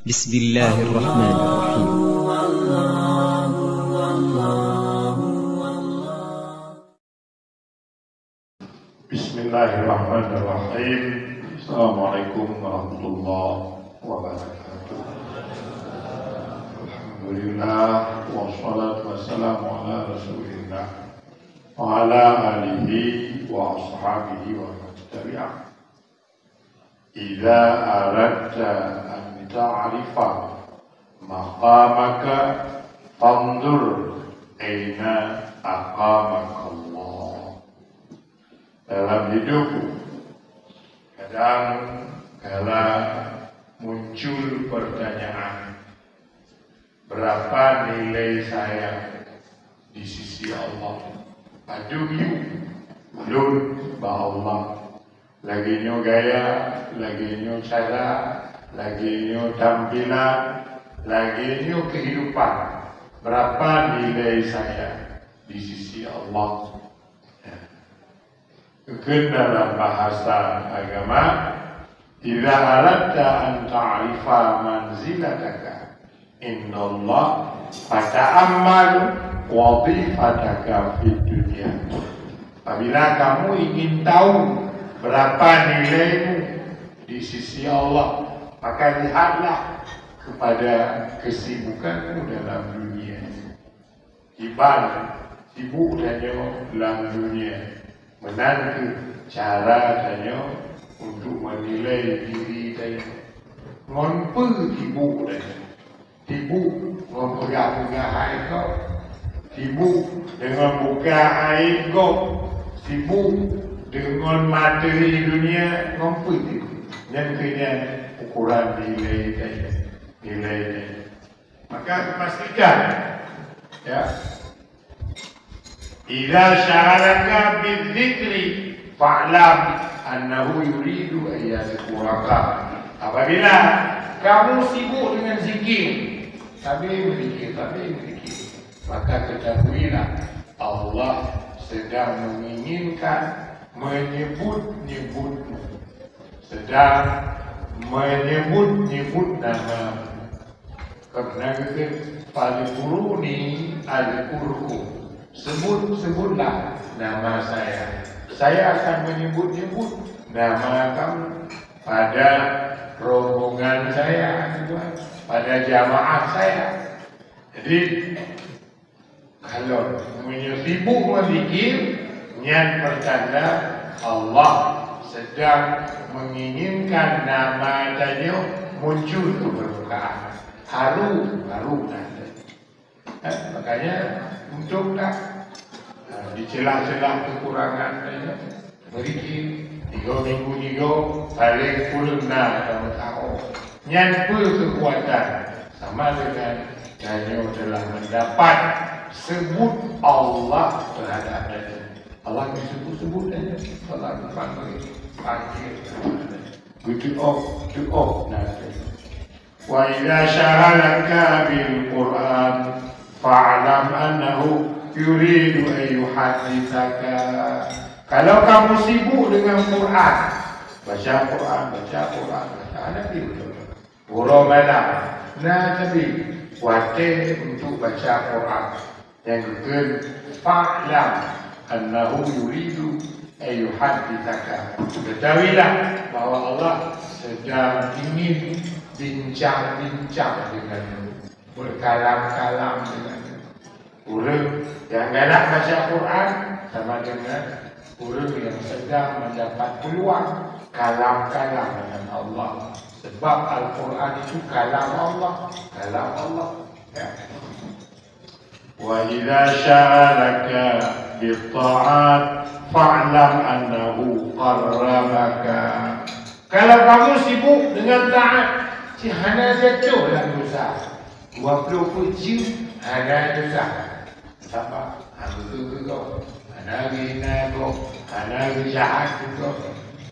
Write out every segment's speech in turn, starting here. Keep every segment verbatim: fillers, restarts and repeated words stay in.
Bismillahirrahmanirrahim. Bismillahirrahmanirrahim. Assalamualaikum warahmatullahi wabarakatuh. Alhamdulillah, wassalatu wassalamu ala Rasulillah wa ala alihi wa ashabihi wa man tabi'ah. Idza aradta an ta'rifa maqamaka, fanzur aina aqamakallah. Dalam hidup, kadang kala muncul pertanyaan, berapa nilai saya di sisi Allah? Padub yue lôn bak Allah? Lagèe nyoe gaya, lagèe nyoe cara, lagèe nyoe tampilan, lagèe nyoe kehidupan. Berapa nilai saya di sisi Allah? Kheun dalam bahasa agama, "Idza aradta an ta'rifa manzilataka indallah, fata'ammal wadhifataka fid dunya." Apabila kamu ingin tahu berapa nilaimu di sisi Allah, maka lihatlah kepada kesibukanmu dalam dunia. Kiban sibuk tanyoe lam dunia, meunan kheueh cara tanyoe untuk menilai diri tanyoe. Ngon peue sibuk tanyoe? Sibuk ngon peugah-peugah aib gob, sibuk deungon buka aib gob, sibuk deungon materi dunia, ngon peue sibuk? Nyan keuh nyan ukuran nilai tanyoe, nilai tanyoe. Maka pastikan, ya. "Idza syaghalaka bidzikri fa'lam annahu yuridu an yadhkuraka." Apabila kamu sibuk dengan zikir, sabe meuzikir, sabe meuzikir, maka ketahuilah Allah sedang menginginkan menyebut-nyebutmu, sedang menyebut-nyebut namamu. Karena geukheun, "Fadzkuruni adzkurkum." Sebut-sebutlah nama saya. Saya akan menyebut-nyebut nama kamu pada rombongan saya, pada jamaah saya. Jadi, kalau meunyoe sibuk meuzikir, nyan pertanda Allah sedang menginginkan nama tanyoe muncul ke permukaan. Haru, haru tanda. Eh, makanya, untuk dah, eh, di celah-celah kekurangan tanyoe, meuzikir, tiga minggu tiga, paling kureueng na tameusaho. Nyan peue kekuatan? Sama dengan tanyoe telah mendapat sebut Allah terhadap tanyoe. Allah disebut-sebut tanyoe. Allah dipanggil, panggil. Beuteuôh, teuôh na tanyoe. "Wa idza syaghalaka bil Qur'an, fa'lam annahu yuridu an yuhadditsaka." Kalau kamu sibuk dengan Quran, baca Quran, baca Quran, baca Nabi betul. Uroe malam, na Nabi, watèe untuk baca Quran. Nyang geukheun, "Fa'lam annahu yuridu an yuhadditsaka." Ketahuilah bahwa Allah sedang ingin bincang-bincang denganmu, berkalam-kalam denganmu. Ureueng nyang galak baca Quran sama dengan ureueng nyang sedang mendapat peluang kalam-kalam dengan Allah. Sebab Al-Quran itu kalam Allah, kalam Allah. Ya. "Wa idza syaghalaka bit ta'at, fa'lam annahu qarrabaka." Kalau kamu sibuk dengan taat, cit hana jatuh dalam dosa. Dua puluh peuet jeuem hana dosa. Sabar, hana geugeugok, hana geuhina gob, hana geujahat gob.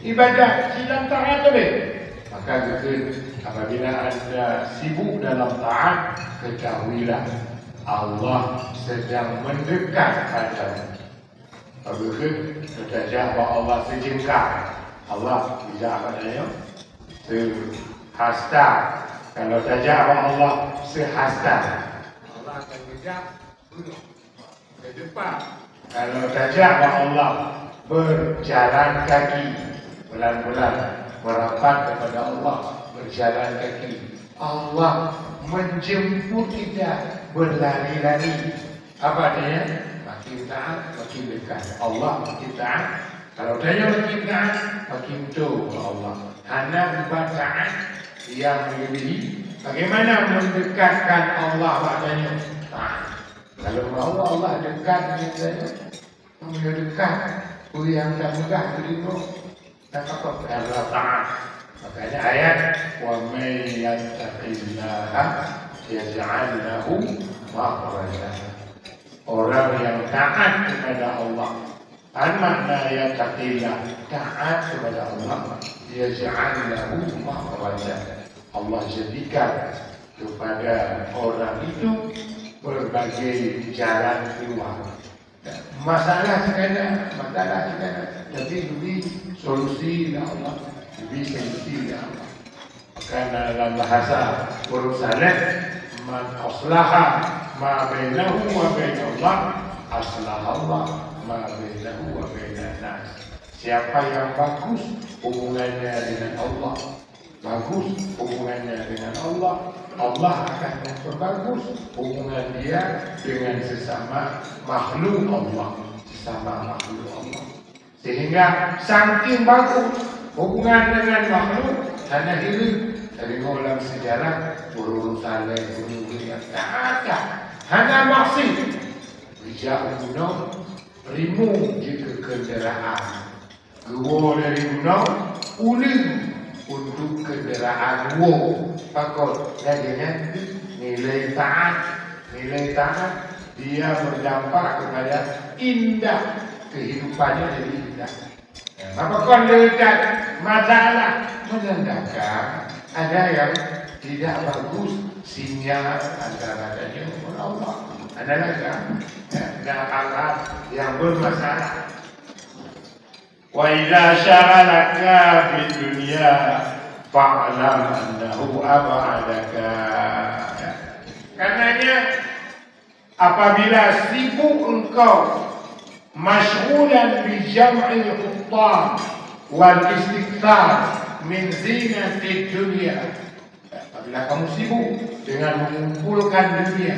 Ibadat, cit lam taat leubeh. Maka geukheun, apabila anda sibuk dalam taat, ketahuilah Allah sedang mendekat padamu. Geukheun, meutajak bak Allah seujengkal. Allah geujak bak tanyoe seuhasta. Kalau tajak bak Allah sehasta, Allah akan geujak beuh ke depan. Kalau tajak bak Allah berjalan kaki, pelan-pelan merapat kepada Allah, berjalan kaki, Allah menjemput kita berlari-lari. Apa artinya? Makin taat, makin dekat. Allah makin taat. Kalau tanyoe makin taat, makin beutôi ngon Allah. Hana ubat taat nyang melebihi. Bagaimana mendekatkan Allah bak tanyoe? Taat. Kalau mau Allah dekat dengan tanyoe, meunyoe dekat, peue nyang tapeugah teurimong. Takabur Allah Ta'ala. Makanya ayat, "Wa may yattaqillaha yaj'al lahu makhraja." Orang yang taat kepada Allah, apa makna yattaqillah, taat kepada Allah, yaj'al lahu makhraja. Allah jadikan kepada orang itu berbagai jalan keluar. Masalah sekadar, masalah sekadar, tapi geubri solusi lé Allah, geubri solusi lé Allah. Karena dalam bahasa ureuëng saleh, "Man aslaha ma bainahu wa bainallah, aslahallah ma bainahu wa bainan nas." Siapa yang bagus hubungannya dengan Allah, bagus hubungannya dengan Allah, Allah akan memperbagus hubungan dia dengan sesama makhluk Allah, sesama makhluk Allah. Sehingga saking bagus hubungan dengan makhluk, hana hireuen. Teurimong lam sejarah, ureuëng saleh, ureuëng yang taat, hana maksiat. Geujak u gunong, rimueng jeuet keu kenderaan. Geuwoe dari gunong, uleuen untuk kenderaan woe. Pakon? Lagée nyan nilai taat. Nilai taat, dia berdampak kepada indah, kehidupannya jadi indah. Apa kon leutat masalah menandakan ada yang tidak bagus sinyal antara tanyoe ngon Allah. Ada lagak ada hal-hal yang bermasalah. Wa idza syaghalaka bid dunya fa'lam annahu ab'adaka. Karenanya, apabila sibuk engkau masyghulan bi jam'il huttam wal istiktsar min zinatid dunya, apabila kamu sibuk dengan mengumpulkan dunia,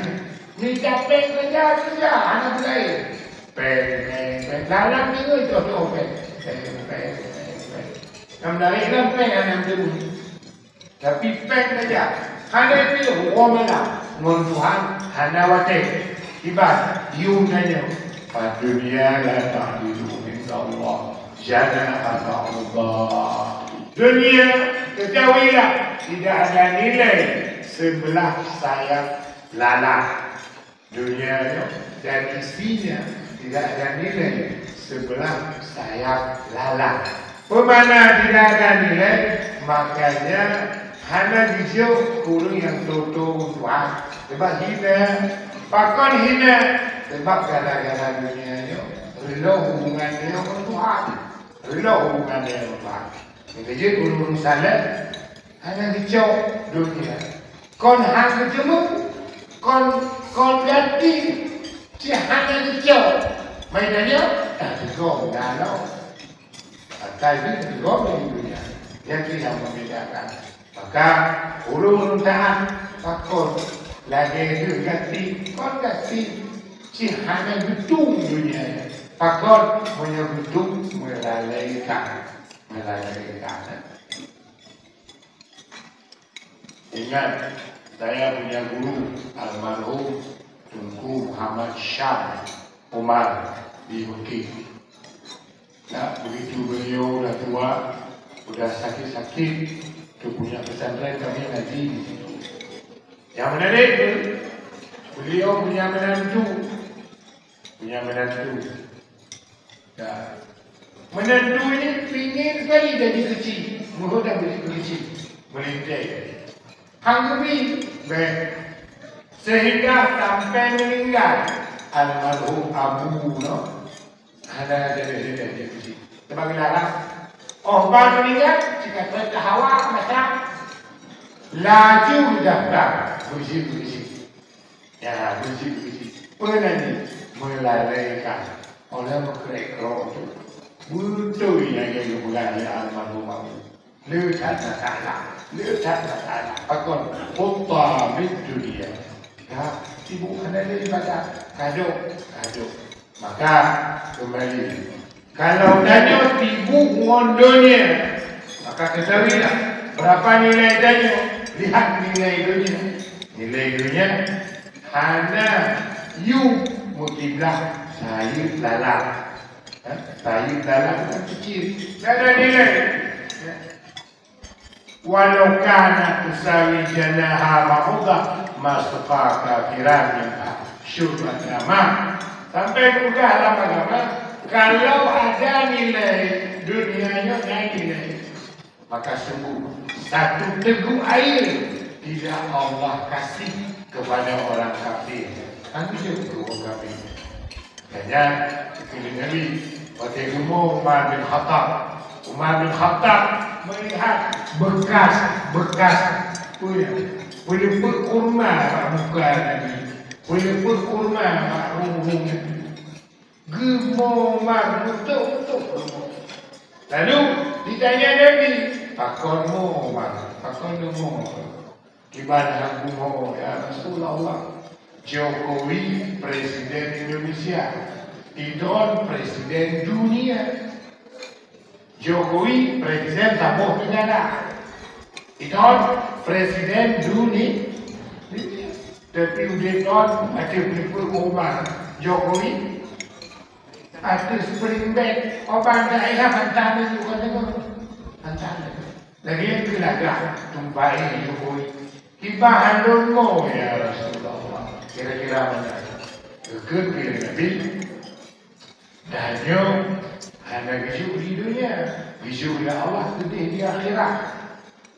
mita péng saja, saja, hana peulaén. Péng, péng, péng. Dalam teungoh cok-cok péng. Péng, péng, péng, péng. Nyang meunari kan péng hana meuteumé. Tapi péng saja. Hana pih uroe malam ngon Tuhan hana watée. Iban yum tanyoe, "Fad dunya la ta'dilu indallah janaha ba'udah." Dunia, ketahuilah, tidak ada nilai sebelah sayap lalat. Dunia nyoe dan isinya tidak ada nilai sebelah sayap lalat. Peue makna tidak ada nilai? Makanya hana geujok ureuëng nyang toto Tuhan. Sebab hina. Pakon hina? Sebab gara-gara dunia nyoe reuloh hubungan nyoe ngon Tuhan. Reuloh hubungan nyoe ngon Tuhan. Nyang keujeuet ureuëng saleh hana geucok dunia. Kon han geuteumé, kon, kon gaki, cit hana geucok. Meunan nyoe, eh, teugom dalam. Akai jih teugom di dunia. Nyan cit nyang membedakan. Maka, ulôn taát pakon lagée geuh gaki, kon gaki, cit hana geutung dunia. Pakon meunyoe geutung meulalaikan, meulalaikan. Ingat, saya punya guru almarhum Teungku Muhammad Syam Umar di Bukit. Nah, begitu beliau dah tua, udah sakit-sakit, tu punya pesantren kami ngaji di situ. Yang menarik tu, beliau punya menantu, punya menantu. Ya. Menantu ini pingin sekali jadi keuchik. Muhot dah beli keuchik. Melintai. Hang geumi, beh. Sehingga sampai meninggal almarhum Abu no. Hana jadi jadi keuchik. Sebagai larang. Oh, ba meninggal, cika hawa macam Laju geudaftar, beusi-beusi. Ya, beusi-beusi. Peue laju? Meulalaikan. Oleh meukrek-krok tu. Beutôi lagèe geupeugah lé almarhum Abu. Le that masalah. Le that masalah. Pakon? Hutta bid dunya. Ya, sibuk hana lé ibadah. Kadok, kadok. Maka, kembali. Kalau tanyoe sibuk ngon donya, maka ketahuilah, berapa nilai tanyoe? Lihat nilai donya. Nilai donya hana yue meukiblah sayeuep lalang. Ha? Sayeuep lalang kan kecil. Tidak ada nilai. Ya. Walau kanat tusawi janaha ba'udah, ma saqa kafiran minha syurbata ma. Sampai peugah lam agama, kalau ada nilai dunia nyoe, na nilai, maka sungguh satu teguk air tidak Allah kasih kepada orang kafir. Kan begitu orang kafir. Makanya, keuneuk Nabi, watèe geumo Umar bin Khattab. Umar bin Khattab melihat bekas-bekas, peue nyan? Peuleupeuk kurma bak muka Nabi. Peuleupeuk kurma bak rueng-rueng Nabi. Geumo Umar, meuntôk-meuntôk geumo. Lalu ditanya Nabi, "Pakon mo Umar? Pakon geumo?" Kiban hana geumo, ya Rasulullah. Jokowi presiden Indonesia, Idon presiden dunia. Jokowi presiden saboh negara, Idon presiden duni-, dunia. Tapi udép Idon macam penipu Umar, Jokowi ateueh spring bed, obat daerah hantar ni bukan dengar. Hantar ni. Lagi yang kelagak tumpai Jokowi. Kiban lôn mo, ya Rasulullah. Kira-kira mana? Kekeu kira Nabi. Tanyoe hana geujok di dunia, geujok lé Allah keudeh di akhirat.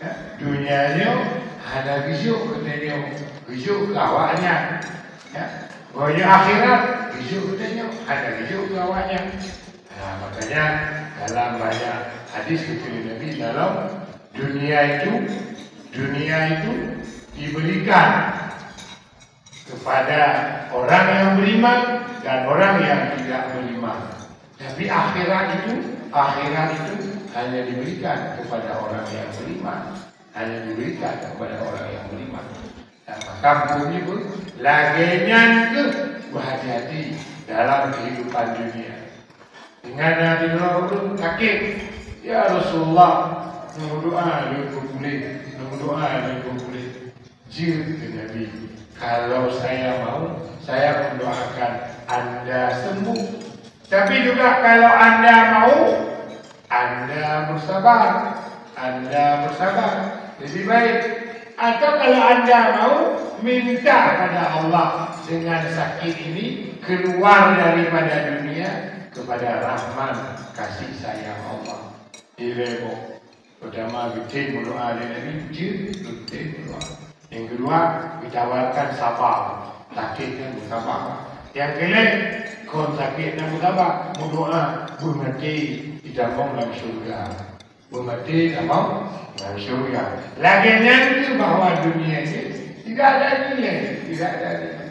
Ya, dunia nyoe hana geujok keu tanyoe, geujok keu awaknyan. Ya, boh nyoe akhirat geujok keu tanyoe, hana geujok keu awaknyan. Nah, makanya dalam banyak hadis kata Nabi dalam dunia itu, dunia itu diberikan kepada orang yang beriman dan orang yang tidak beriman. Tapi akhirat itu, akhirat itu hanya diberikan kepada orang yang beriman. Hanya diberikan kepada orang yang beriman. Dan maka hukum ni pun lagèe nyan keuh berhati-hati dalam kehidupan dunia. Dengan ada orang sakit, "Ya Rasulullah, nunggu doa lé peupuléh, nunggu doa lé peupuléh." Jeuet keu Nabi, "Kalau saya mau, saya mendoakan anda sembuh. Tapi juga kalau anda mau, anda bersabar, anda bersabar. Lebih baik. Atau kalau anda mau, minta pada Allah dengan sakit ini keluar daripada dunia kepada rahman kasih sayang Allah." Ilmu. Pertama, beutôi meudoa lé Nabi, jeuet beutôi meudoa. Yang kedua, ditawarkan sabar. Sakit kan bersabar. Yang kelima, kon sakit dan bersabar, meudoa, beumaté, ditamong lam syurga. Beumaté, tamong lam syurga. Lagèe nyan tu bahwa dunia ni tidak ada nilai, tidak ada nilai.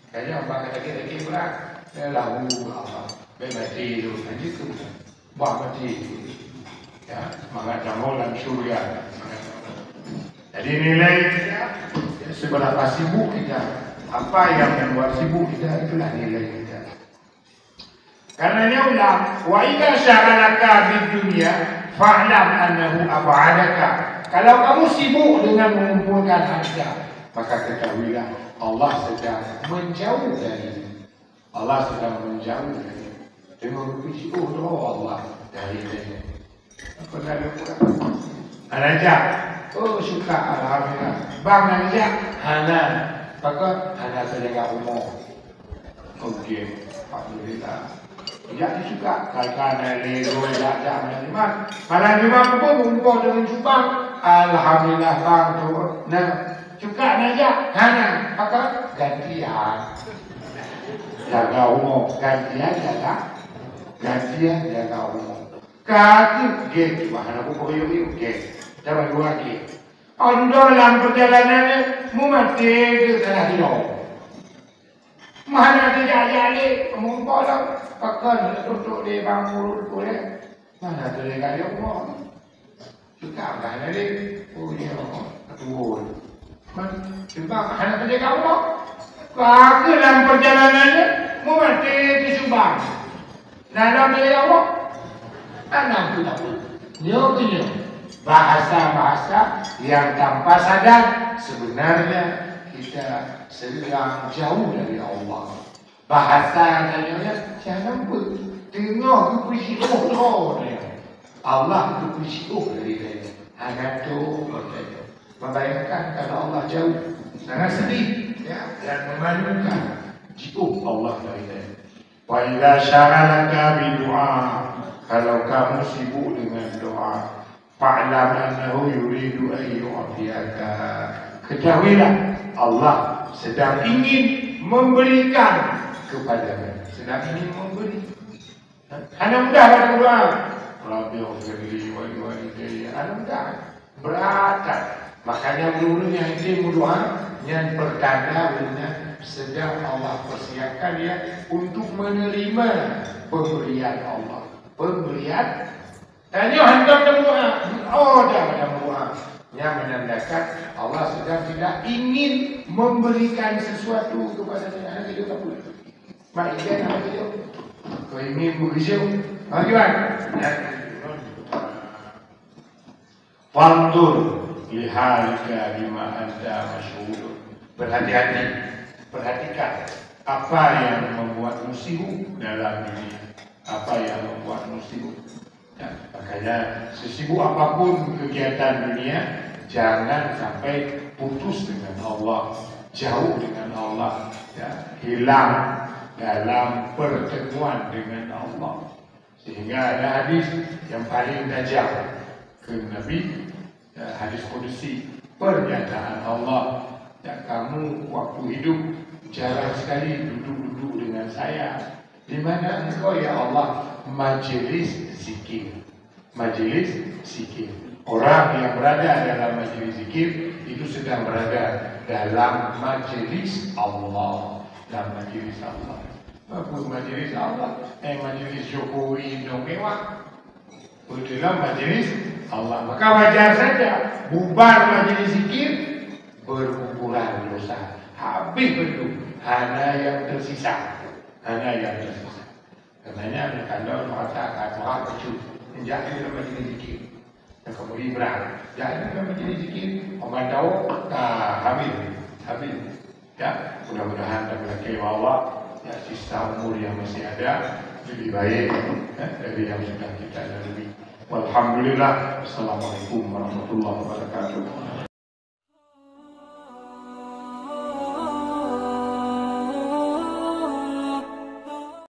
Kaya bak lagèe-lagèe brat, ya, lahu Allah. Bèk maté dulu, lanjut tu. Bah maté dulu. Ya, mangat tamong lam syurga. Jadi nilai kita, ya, seberapa sibuk kita, apa yang membuat sibuk kita, itulah nilai kita. Karenanya ulang, "Wa idza syaghalaka bid dunya, fa'lam annahu ab'adaka." Kalau kamu sibuk dengan mengumpulkan harta, maka ketahuilah Allah sedang menjauh darimu. Allah sedang menjauh darimu. Tengok puji, oh, Allah dari darimu. Apa dah ada kurang? Hana jak. Oh, syuka, alhamdulillah. Bang hana jak? Hana. Pakon? Hana sajaga umu. Okey. Alhamdulillah. Jak di syuka. Kata hana lego, jak, jak, hana lima. Malam lima pun mumpung dengan cupang. Alhamdulillah, bang tu. Nah, syuka hana jak? Hana. Pakon? Gantian. Jaga umu. Gantian jaga. Gantian jaga umu. Ka kheueh gèt, bah hana buka yuk-yuk gèt. Cara dua gèt. Anda lam perjalanan ni, mu maté ke salah jalan. Mana ada jak-jak lé, mumpok dah. Pakon tutup lé bang urut tu lé. Mana ada lé kali Allah. Sudah dah lé. Oh, ya Allah. Betul. Man, cuba hana ada lé Allah. Kau ke dalam perjalanan ni, mu maté di Subang. Nah, dalam diri Allah. Tanam tu tak boleh. Nyoe tu nyoe. Bahasa-bahasa yang tanpa sadar, sebenarnya kita sedang jauh dari Allah. Bahasa tanya, jangan lupa. Tengah geupeusiôh droe tanya. Allah geupeusiôh dari tanya. Hana tu percaya. Membayangkan kalau Allah jauh, sangat sedih, ya, dan memalukan. Jauh Allah dari tanya. Wa idza syaghalaka bidu'a, kalau kamu sibuk dengan doa, fa'lam annahu yuridu an yu'tiyaka. Ketahuilah, Allah sedang ingin memberikan kepadamu. Sedang ingin memberi. Hana mudah baca doa. Rabbi ighfirli wa liwalidayya. Hana mudah. Berat. Makanya, ureueng-ureueng nyang item meudoa, nyan pertanda ureueng nyan sedang Allah persiapkan dia untuk menerima pemberian Allah. Pemberian. Tanyoe hantom meudoa, oh, dah hantom meudoa. Nyan menandakan Allah sedang tidak ingin memberikan sesuatu kepada dia. Hana dia tak boleh. Mak ikan apa dia? Kau ingin bekerja? Ha, Iwan? Ya. Fanzur lihalika bima anta masyghul. Berhati-hati, perhatikan apa yang membuatmu sibuk dalam dunia. Apa yang membuatmu sibuk. Ya, makanya, sesibuk apapun kegiatan dunia, jangan sampai putus dengan Allah, jauh dengan Allah, ya, hilang dalam pertemuan dengan Allah. Sehingga ada hadis yang paling tajam ke Nabi, ya, hadis qudsi, pernyataan Allah, ya, kamu waktu hidup jarang sekali duduk-duduk dengan saya. Di mana engkau, ya Allah? Majelis zikir. Majelis zikir. Orang yang berada dalam majelis zikir itu sedang berada dalam majelis Allah. Dalam majelis Allah. Apa majelis Allah? Eh, majelis Jokowi nyoe mewah. Itulah majelis Allah. Maka wajar saja bubar majelis zikir, berguguran dosa. Habis betul. Hana yang tersisa. Hana yang tersisa. Karenanya, kalau mata akan muat kecil, menjadi dalam majelis zikir. Dan kemudian berang. Jadi dalam majelis zikir, orang tahu, ah, habis. Habis. Ya, mudah-mudahan dan berkah Allah, ya, sisa umur yang masih ada lebih baik, ya, dari yang sudah kita lalui. Walhamdulillah. Assalamualaikum warahmatullahi wabarakatuh.